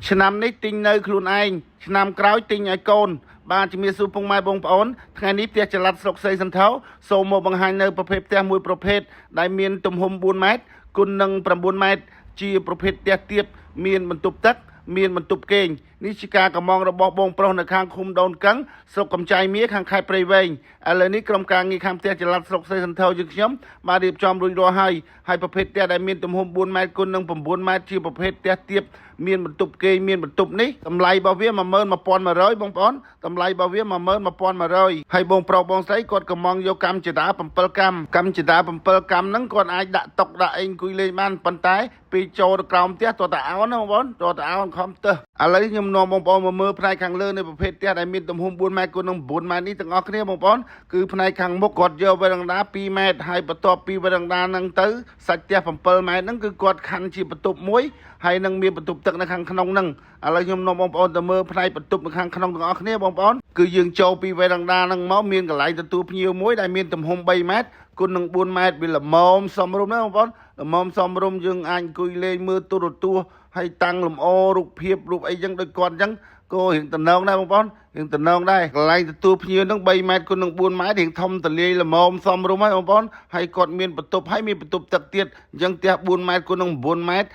ឆ្នាំនេះទិញនៅខ្លួនឯងឆ្នាំក្រោយទិញឲ្យកូនបាទជំរាបសួរពុកម៉ែបងប្អូនថ្ងៃនេះផ្ទះចល័តស្រុកស្រីសន្ធរសូមមកបង្ហាញនៅប្រភេទផ្ទះមួយប្រភេទដែលមានទំហំ4ម៉ែត្រគុណនឹង9ម៉ែត្រជាប្រភេទផ្ទះទាបមានបន្ទប់ទឹក មានបន្ទប់គេងនេះជាការកម្មងរបស់បងប្រុសនៅខាងឃុំដូនកឹងស្រុកកំចាយមារខាងខេត្តព្រៃវែងឥឡូវនេះក្រុមការងារខាងផ្ទះចល័តស្រុកស្រីសន្ធរយើងខ្ញុំបានរៀបចំរួចរាល់ហើយហើយប្រភេទផ្ទះដែលមានទំហំ4ម៉ែត្រគុណនឹង9ម៉ែត្រជាប្រភេទផ្ទះទាបមានបន្ទប់គេងមានបន្ទប់នេះតម្លៃរបស់វា11100បងប្អូនតម្លៃរបស់វា11100ហើយបងប្រុសបងស្រីគាត់កម្មងយកកម្មចតា7កម្មកម្មចតា7កម្មហ្នឹងគាត់អាចដាក់តុកដាក់អីអង្គុយលេងបានប៉ុន្តែពេលចូលទៅក្រោមផ្ទះតើតើអោនណាបងប្អូនតើតើអោនខំទើសឥឡូវខ្ញុំនាំបងប្អូនមកមើលផ្នែកខាងលើនៃប្រភេទផ្ទះដែលមានទំហំ4ម៉ែត្រគុណនឹង9ម៉ែត្រនេះទាំងអស់គ្នាបងប្អូនគឺផ្នែកខាងមុខគាត់យកវេរ៉ង់ដា2ម៉ែត្រហើយបន្ទាប់ពីវេរ៉ង់ដាហ្នឹងទៅសាច់ផ្ទះ7ម៉ែត្រហ្នឹងគឺគាត់ខណ្ឌជាបន្ទប់មួយហើយនឹងមានបន្ទប់ទឹកនៅខាងក្នុងហ្នឹងឥឡូវខ្ញុំនាំបងប្អូនទៅមើលផ្នែកបន្ទប់នៅខាងក្នុងទាំងអស់គ្នាបងប្អូនគឺយើងចូលពីវេរ៉ង់ដាហ្នឹងមកមានកន្លែងទទួលភ្ញៀវមួយដែលមានទំហំ3ម៉ែត្រគុណនឹង4ម៉ែត្រវាល្មមសមរម្យណាបងប្អូនល្មមសមរម្យយើងអាចអង្គុយលេងមើលទូរទស្សន៍ហើយតាំងលម្អរូបភាពរូបអីចឹងដូចគាត់ចឹងក៏រៀងតំណងដែរបងប្អូនរៀងតំណងដែរកន្លែងទទួលភ្ញៀវហ្នឹង3ម៉ែត្រគុណនឹង4ម៉ែត្ររៀងធំទលាយល្មមសមរម្យហើយបងប្អូនហើយគាត់មានបន្ទប់ហើយមានបន្ទប់ទឹកទៀតអញ្ចឹងផ្ទះ4ម៉ែត្រគុណនឹង9ម៉ែត្រ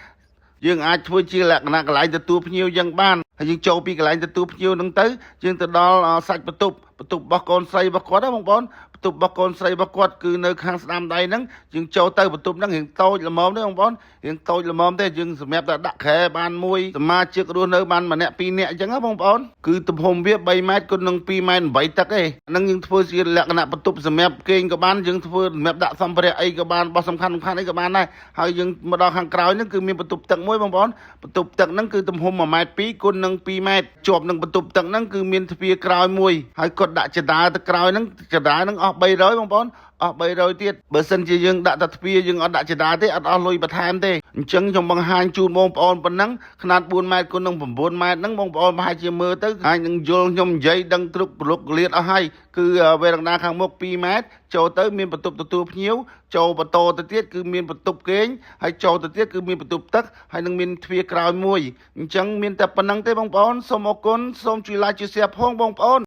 យើងអាចធ្វើជាលក្ខណៈកន្លែងទទួលភ្ញៀវយ៉ាងបានហើយយើងចូលពីកន្លែងទទួលភ្ញៀវហ្នឹងទៅយើងទៅដល់សាច់បន្ទប់បន្ទប់របស់កូនស្រីរបស់គាត់ណាបងប្អូនបន្ទប់របស់កូនស្រីរបស់គាត់គឺនៅខាងស្ដាំដៃហ្នឹងយើងចូលទៅបន្ទប់ហ្នឹងរៀងតូចល្មមទេបងប្អូនរៀងតូចល្មមទេយើងសម្រាប់តែដាក់គ្រែបានមួយសមាជិករស់នៅបានម្នាក់ពីរនាក់អញ្ចឹងណាបងប្អូនគឺទំហំវា3ម៉ែត្រគុណនឹង2ម៉ែត្រ8ទឹកឯងហ្នឹងយើងធ្វើជាលក្ខណៈបន្ទប់សម្រាប់គេងក៏បានយើងធ្វើសម្រាប់ដាក់សម្ភារៈអីក៏បានរបស់សំខាន់សំខាន់អីក៏បានដែរហើយយើងមកដល់ខាងក្រោយហ្នឹងគឺមានបន្ទប់ទឹកមួយបងប្អូនបន្ទប់ទឹកហ្នឹងគឺទំហំ1ម៉ែត្រ2គុណនឹង2ម៉ែត្រជាប់នឹងបន្ទប់ទឹកហ្នឹងគឺមានទ្វារក្រោយមួយហើយគាត់ដាក់ជណ្ដើរទៅក្រោយហ្នឹងជណ្ដើរហ្នឹងអស់300បងប្អូនអស់300ទៀតបើសិនជាយើងដាក់តែទ្វារយើងអត់ដាក់ជណ្ដើរទេអត់អស់លុយបន្ថែមទេអញ្ចឹងខ្ញុំបង្ហាញជូនបងប្អូនប៉ុណ្ណឹងຂະຫນាត4ម៉ែត្រគុណនឹង9ម៉ែត្រហ្នឹងបងប្អូនប្រហែលជាមើលទៅអាចនឹងយល់ខ្ញុំនិយាយដឹងគ្រប់ប្រលុកលៀតអស់ហើយគឺវេរ៉ង់ដាខាងមុខ2ម៉ែត្រចូលទៅមានបន្ទប់ទទួលភ្ញៀវចូលបន្តទៅទៀតគឺមានបន្ទប់គេងហើយចូលទៅទៀតគឺមានបន្ទប់ទឹកហើយនឹងមានទ្វារក្រោយមួយអញ្ចឹងមានតែប៉ុណ្ណឹងទេបងប្អូនសូមអរគុណសូមជួយ like ជួយ share ផងបងប្អូន។